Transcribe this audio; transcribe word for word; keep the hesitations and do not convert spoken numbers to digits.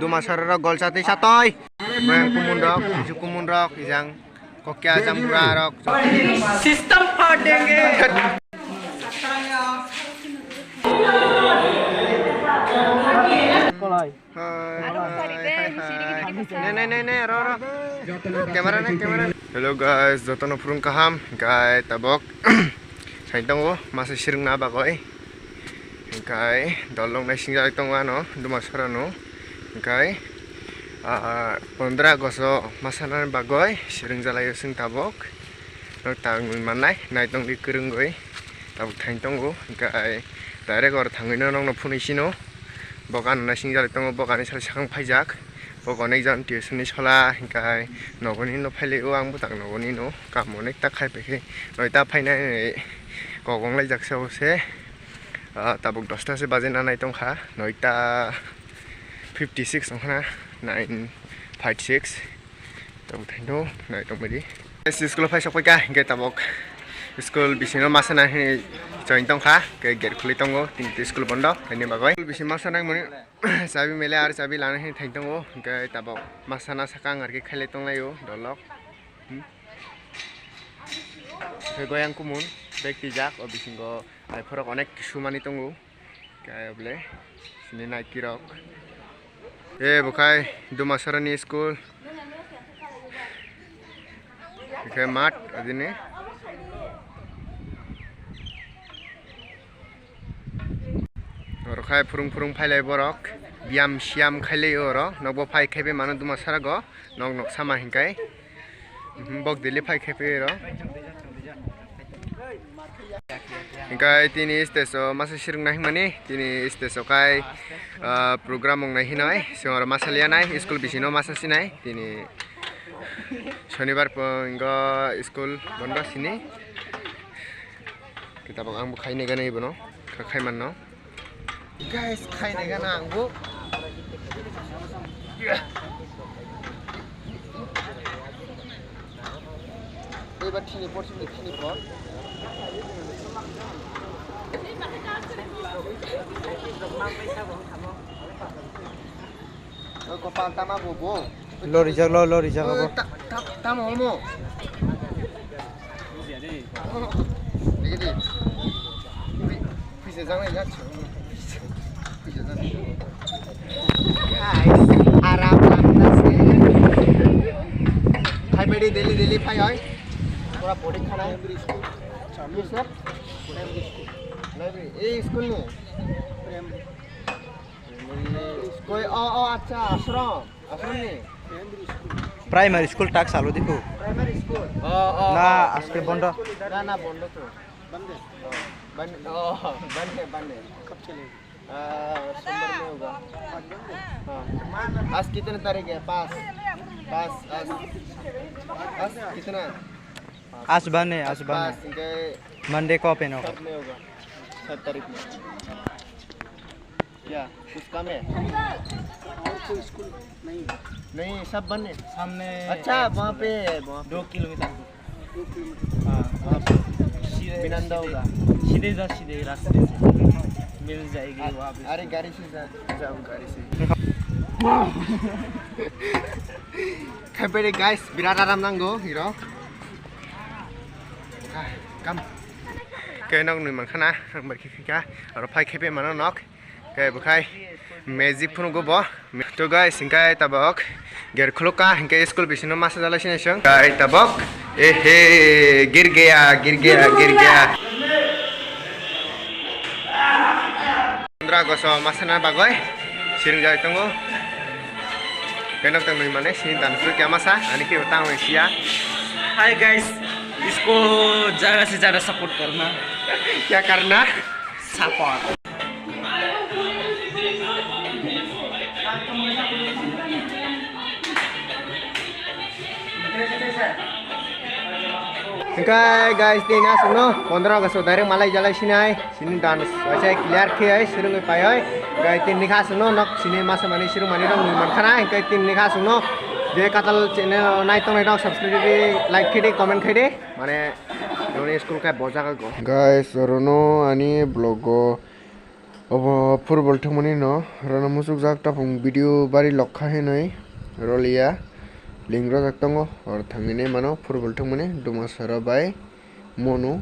Dumasararok gol satwi satoi. Meng kumun rok, kisu kumun rok, ijang kokya jambura rok. System pha denge. Hai, hai, hai, hai. Ne, ne, ne, ne, ro, ro. Camera ne, camera. Hello guys, jotono phurung kaham, guys, tabok. Sai tongo, masa sirwngna bagwi. Hingkai dolong naising jagwi tongo ano, Dumasarano. Hingkai, ah, pondra August o masa nani bagwi sirwng jalaio chwng tabok. Nok tangwi mannai, naitongwi kwrwngwi tabok thain tongo. Hingkai direct oro thangwino nokno phunui sino. Bok ano naising jagwi tongo, bok ani sal sakang phaijak. Bok onek jon tuition ni sola, hingkai nogoni no phailai o, ang bwtang nogoni no. Kam onek ta khai paikhe, noita phainai kok wng laijak se o se. Ah, tabuk dosta se baje nanai tongkha, noita fifty six wngkha na, nine five six. Tabuk thaino nai tongbaidi. School phai sokpaikha, hingke tabuk school bisingo masa nai hwnwi join tongkha, hingke gate khulwi tongo, tini school bondo, haini bagwi. School bisingo masa nangmani chabi mele ar chabi lana hwnwi thai tongo, hingke tabuk masa na sakang arke khailai tonglaio dolok. Hmm. Hingke goyang kumun bag twijak, o bisingo aiphorok onek kisu manwi tongo. Kaya bole sini Nike rok. E bukhai Dumasarani school. Bukhai mat adini. Oro khai phurung phurung phailai borok. Biyam siyam khailai oro. Nokbo phai khaibe mano Dumasarago. Nok nok sama hingkai. Mhm, bok dili phai khe phi ro. Hingkai tini stage o masa sirwng nai hwnmani, tini stage o khai, ah, program wng nai hinoi, chwng oro masa liya nai, school bisino masa sinai, tini Shonibar pung go school bondo sini. Kitabok ang bo khai nai gana ibono, kha khai manno. Guys, khai nai gana ang bo. Ebar thini por sini thini por. Oi, kopal tama bo bo. Lo rijak lo, lo rijak abo. Oi, ta-, ta-, tama omo. Dikidi. Pisa jangnai jak. Pisa jangnai. Guys, aram langna se. Phai bedi daily, daily phai oi. Pura body khana. Primary school. Yes, sir. Primary school. Library. Ei school ni. Primary. Koi, o, o, acha, ashram. Ashram ni? Primary school tak salo dikho. Primary school. O, o, na, o. Aske bondo. Na, na, bondo to. Bande. Bande, o, bande, bande. Kab chale? Ah, sombar mein hoga. Aaj bande? Haan. Aaj kitne tarik hai? Paanch. Paanch, aaj. Aaj kitna hai? Aaj bande, aaj bande. Paanch, hingke Monday ko open hoga. Sab mein hoga. Saat tarik mein. क्या? कुछ कम है? और कोई स्कूल नहीं है? नहीं, सब बंद है। सामने अच्छा, वहाँ पे है, वहाँ पे। दो किलोमीटर दूर। दो किलोमीटर। हाँ, वहाँ पे। सीधे, बिनंदा होगा। सीधे जा, सीधे रास्ते से मिल जाएगी वहाँ पे। अरे, गाड़ी से जा, जाओ, गाड़ी से। Khaipere guys, birat aram nango, hero. Kam. Khe nok nwi mankha na, ang bai khe phika, aro phai khe pe mano nok. Khe bukhai magic phunukgo bo. To guys, hingkai tabok ger khulukha, hingkai school bisino masa jalai sinai song. Kai tabok, ehe, gir gaya, gir gaya, gir gaya. Pondra August o masa na bagwi siring jai tongo. Khe nok tang nwi mane sini dan phuru kya masa, ani khe tang nwi siya. Hi guys, इसको ज़्यादा से ज़्यादा सपोर्ट करना। क्या करना? Support. Hingkai guys, tini aswkno pondro August o direct malai jalai sinai. Sini dance waisa clear khe ai, swrwngwi pai ai. Hingkai tini kha aswkno nok sini masa mani swrwng mani rok nwi mankha na. Hingkai tini kha aswkno je katal channel nai tongnai rok subscribe khe di, like khe di, comment khe di. Mane noni school khe bo jaga go. Guys, orono ani vlog o Obo football thwngmani no rwno muchukjak, tapung video bari lokha hinwi roliya, link rojak tongo, or thangwi nai mano football thwngmani Dumasara bai Monu.